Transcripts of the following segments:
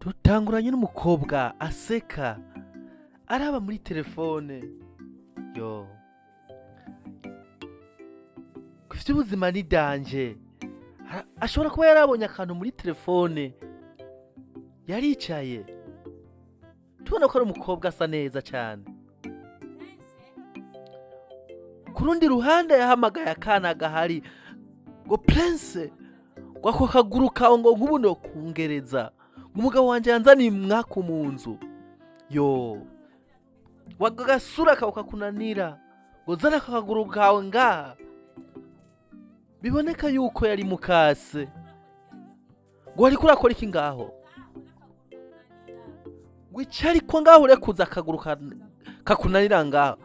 Dutanguranye n'umukobwa aseka araba muri telefone yo ku ubuzima ni danje. Ashobora kuba yarabonye akantu muri telefone, yaricaye tubona ko ari umukobwa asa neza cyane. Ku rundi ruhande yahamagaye akana gahari ngo Prince, ngo ako kaguru kawe ngo nk'ubu nokungereza, ngo umugabo wanje yanzaniye umwaku mu nzu, yo wagasura kawe kakunanira, ngo zana aka kaguru kawe ngaha. Biboneka yuko yari mukase, ngo wariko urakora iki ngaho, ngo ico ariko ngaho urekuza akaguru kakunanira ngaho,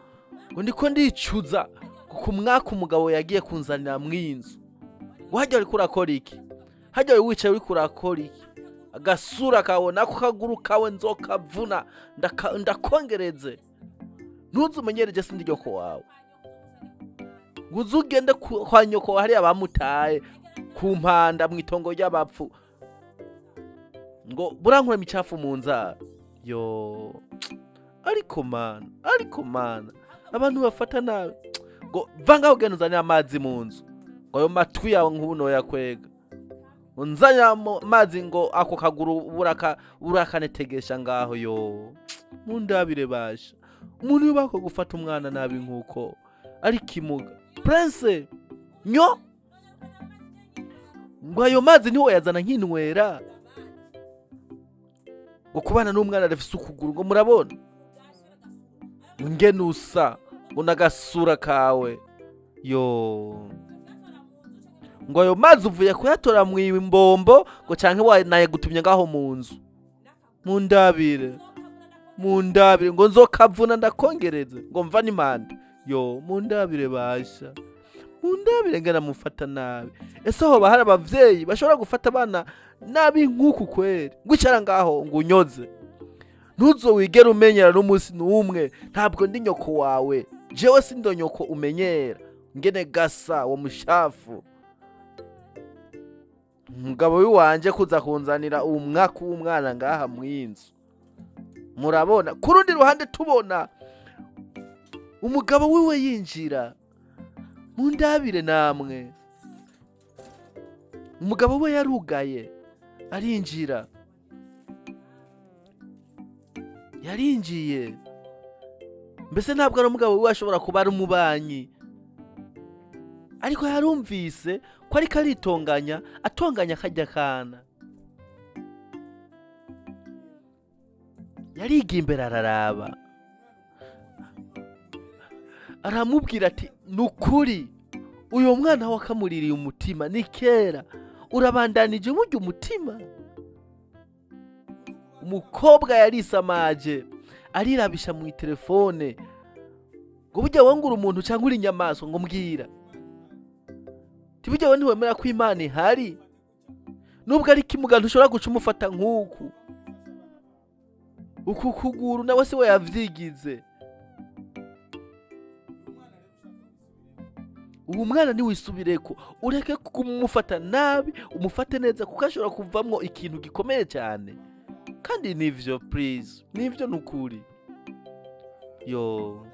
ngo ndiko ndicuza ku mwaka umugabo yagiye kunzanira mw'iyi nzu, ngo harya wariko urakora iki, harya wari wicaye uriko urakora iki, agasura kawe nako kaguru kawe nzokavuna ndakongereze, ntuze umenyereje sindi nyoko wawe, ngo uze ugende kwa nyoko hariya bamutaye ku mpanda mw'itongo ry'abapfu, ngo burankura imicafu mu nzara. Yo ariko mana, ariko mana, abantu bafata nabi, ngo va ngaho ugenda uzanire amazi mu nzu, ngo ayo matwi yawe nk'ubu noyakwega, unzanire amazi ngo ako kaguru burakanetegesha ngaho. Yo mundabire basha, umuntu yubakwa gufata umwana nabi nk'uko ari kimuga. Prince nyo ngo ayo mazi niwo yazana nkinywera, ngo kubana n'umwana adafise ukuguru, ngo murabona ngene usa, ngo n'agasura kawe, yo ngo ayo mazi uvuye kuyatora mw'imbombo, ngo canke wanayagutumye ngaho mu nzu. Mundabire, mundabire, ngo nzokavuna ndakongereze, ngo mva n'impande. Yo mundabire basha, mundabire ngena mufata nabi. Ese hoba hari abavyeyi bashobora gufata abana nabi nk'uku kweri? Ngo icara ngaho ngo unyoze, ntuzo wigere umenyera n'umunsi n'umwe, ntabwo ndi nyoko wawe, jewe sindo nyoko umenyera, ngene gasa wa mushafu. Umugabo wiwanje kuza kunzanira umwaku w'umwana ngaha mw'inzu. Murabona ku rundi ruhande tubona umugabo wiwe yinjira, mundabire namwe, umugabo we yarugaye arinjira, yarinjiye mbese ntabwo ari umugabo wiwe, ashobora kuba ari umubanyi, ariko yarumvise ko ariko aritonganya, atonganya akajya kana, yariga imbere araraba, aramubwira ati nukuri uyu mwana wakamuririye umutima ni kera, urabandanije burya umutima. Umukobwa yarisamaje arirabisha mu telefone, ngo burya wongura umuntu cyangwa uri inyamaswa, ngo mbwira burya we ntiwemera ko Imana ihari, nubwo ari kimuga ntushobora guca umufata nk'uku, uku kuguru nawe se we yavyigize. Ubu mwana niwisubireko, ureke kumufata nabi, umufate neza, kuko ashobora kuvamwo ikintu gikomeye cyane. Kandi nivyo please, nivyo nukuri. Yo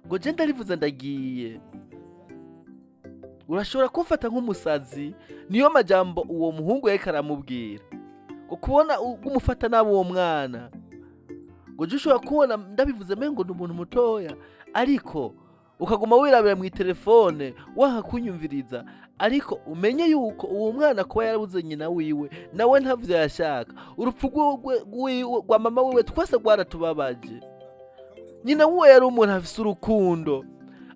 ngo je ndarivuze ndagiye, urashobora kumfata nk'umusazi. Niyo majambo uwo muhungu yariko aramubwira, ngo kubona umufata nabi uwo mwana, ngo je ushobora kubona ndabivuze mengo ni umuntu mutoya, ariko ukaguma wirabira mu telefone wanka kunyumviriza, ariko umenye yuko uwo mwana kuba yarabuze nyina wiwe nawe ntavyo yashaka. Urupfu rwa mama wiwe twese rwaratubabaje. Nyina wiwe yari umuntu afise urukundo,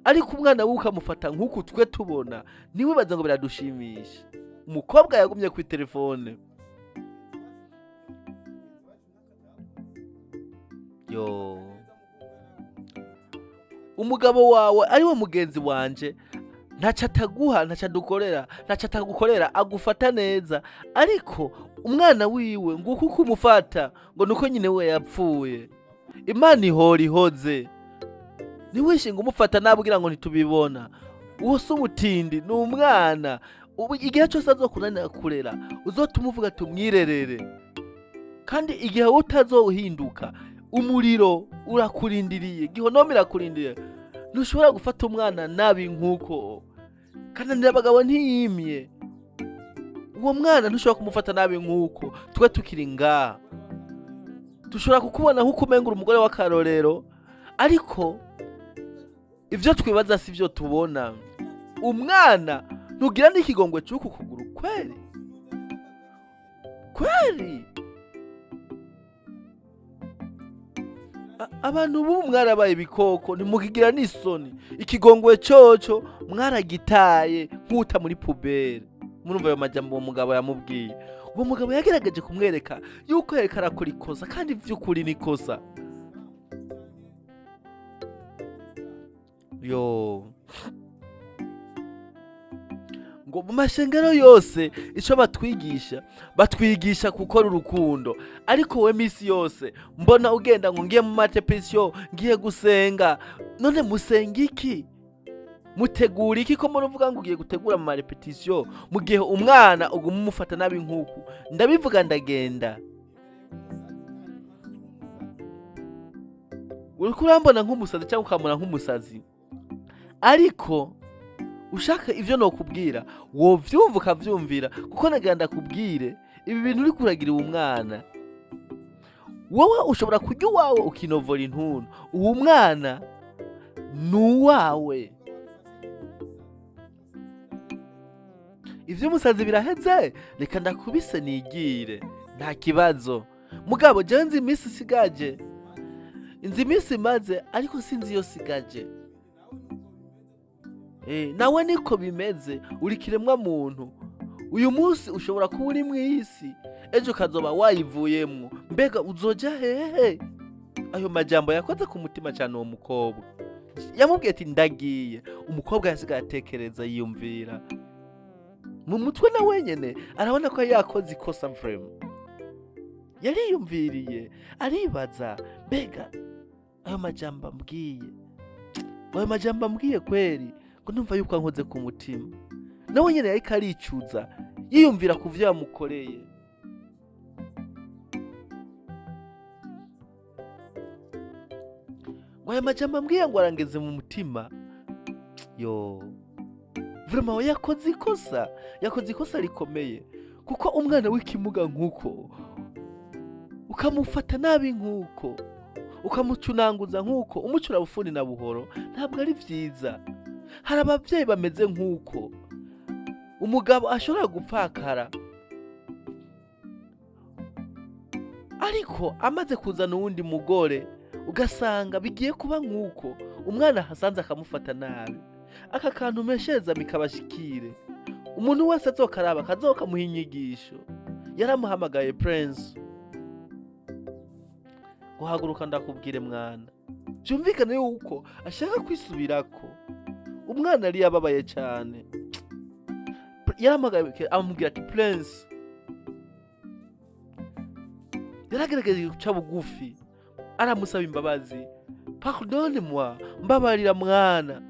ariko umwana wiwe ukamufata nk'uku twe tubona, ntiwibaze ngo biradushimisha. Umukobwa yagumye ku telefone. Yo umugabo wawe ariwe mugenzi wanje, ntaco ataguha, ntaco adukorera, ntaco atagukorera, agufata neza, ariko umwana wiwe nguko uko umufata, ngo nuko nyine we yapfuye. Imana ihora ihoze, ntiwishinge umufata nabi ugira ngo ntitubibona. Uwo si umutindi, ni umwana. Ubu igihe cyose azokunanira kurera, uzotuma uvuga ati umwirerere. Kandi igihe utazohinduka, umuriro urakurindiriye, gihonomo irakurindiriye. Ntushobora gufata umwana nabi nk'uko. Kandi abagabo ntiyimye uwo mwana, ntushobora kumufata nabi nk'uko twe tukiri ngaha. Dushobora kukubona nk'uko umenga uri umugore w'akarorero, ariko ibyo twibaza si byo tubona. Umwana ntugira n'ikigongwe cy'uku kuguru, kweri kweri. Abantu b'ubu mwarabaye ibikoko, ntimukigira n'isoni. Ikigongwe coco mwaragitaye nk'uta muri poubelle. Murumva ayo majambo uwo mugabo yamubwiye. Uwo mugabo yagerageje kumwereka yuko yariko arakora ikosa, kandi vy'ukuri ni ikosa. Yo, ngo mu mashengero yose ico batwigisha, batwigisha gukora urukundo, ariko we misi yose mbona ugenda ngo ngiye mu matepisiyo, ngiye gusenga. None musenga iki? Mutegura iki? Ko muruvuga ngo ugiye gutegura mu marepetisiyo, mu gihe umwana uguma umufata nabi nk'uku? Ndabivuga ndagenda, uriko urambona nk'umusazi cyangwa ukambona nk'umusazi, ariko ushaka ivyo nokubwira wovyumva ukavyumvira, kuko nagira ndakubwire ibi bintu uriko uragira uwo mwana. Wowe ushobora kurya uwawe ukinovora intuntu, uwo mwana ni uwawe. Ivy'umusazi biraheze, reka ndakubise nigire, nta kibazo. Mugabo jewe nzi iminsi isigaje, nzi iminsi imaze, ariko sinzi iyo sigaje. Nawe niko bimeze, uri kiremwa muntu. Uyu munsi ushobora kuba uri mw'isi, ejo ukazoba wayivuyemwo. Mbega uzoja hehe? Ayo majambo yakoze ku mutima cyane uwo mukobwa. Yamubwiye ati ndagiye. Umukobwa yasigaye atekereza, yiyumvira mu mutwe, na wenyene arabona ko yakoze ikosa vraiment. Yariyumviriye, aribaza, mbega ayo majambo ambwiye, ayo majambo ambwiye kweri, ngo ndumva yuko ankoze ku mutima. Nawe nyene yariko aricuza, yiyumvira ku vyo yamukoreye. Ngo ayo majambo ambwiye ngo arangeze mu mutima. Yo, vraiment we yakoze ikosa, yakoze ikosa rikomeye, kuko umwana w'ikimuga nk'uko ukamufata nabi nk'uko, ukamucunanguza nk'uko, umucura bufuni na buhoro, ntabwo ari vyiza. Hari abavyeyi bameze nk'uko, umugabo ashobora gupfakara, ariko amaze kuzana uwundi mugore ugasanga bigiye kuba nk'uko, umwana ahasanze akamufata nabi. Aka kantu mpeshereza mikabashikire, umuntu wese azokaraba kazokamuha inyigisho. Yaramuhamagaye Prince, guhaguruka ndakubwire mwana. Byumvikane yuko ashaka kwisubirako. Umwana yari yababaye cyane. Yarahamagaye amubwira ati Prince. Yaragerageje guca bugufi, aramusaba imbabazi. Pardonne moi, mbabarira mwana,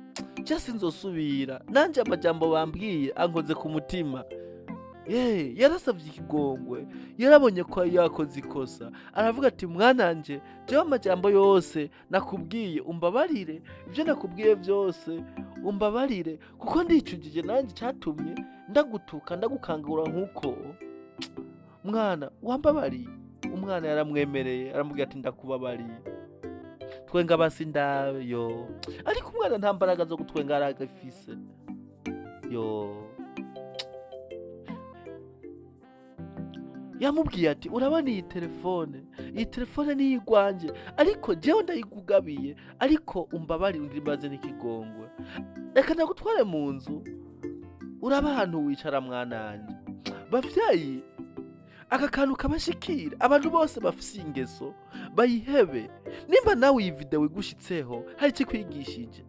je sinzosubira, nanje amajambo bambwiye ankoze ku mutima. Ye, yarasavye ikigongwe, yarabonye ko yakoze ikosa, aravuga ati mwananje, jewe amajambo yose nakubwiye umbabarire, ibyo nakubwiye byose umbabarire, kuko ndicujije nanje cyatumye ndagutuka ndagukangura nk'uko. Mwana wambabariye. Umwana yaramwemereye, aramubwira ati ndakubabariye, twenga basi ndayo. Ariko umwana nta mbaraga zo gutwenga aragafise. Yo, yamubwiye ati urabona iyi telefone, iyi telefone ni iyigwanje, ariko jewe ndayigugabiye, ariko umbabarire ungire imbabazi n'ikigongwe, reka ndagutware mu nzu uraba ahantu wicara mwananje. Bavyeyi, aka kantu kabashikira abantu bose bafise ingeso bayihebe. Nimba nawe iyi video igushitseho hari ikikwigishije,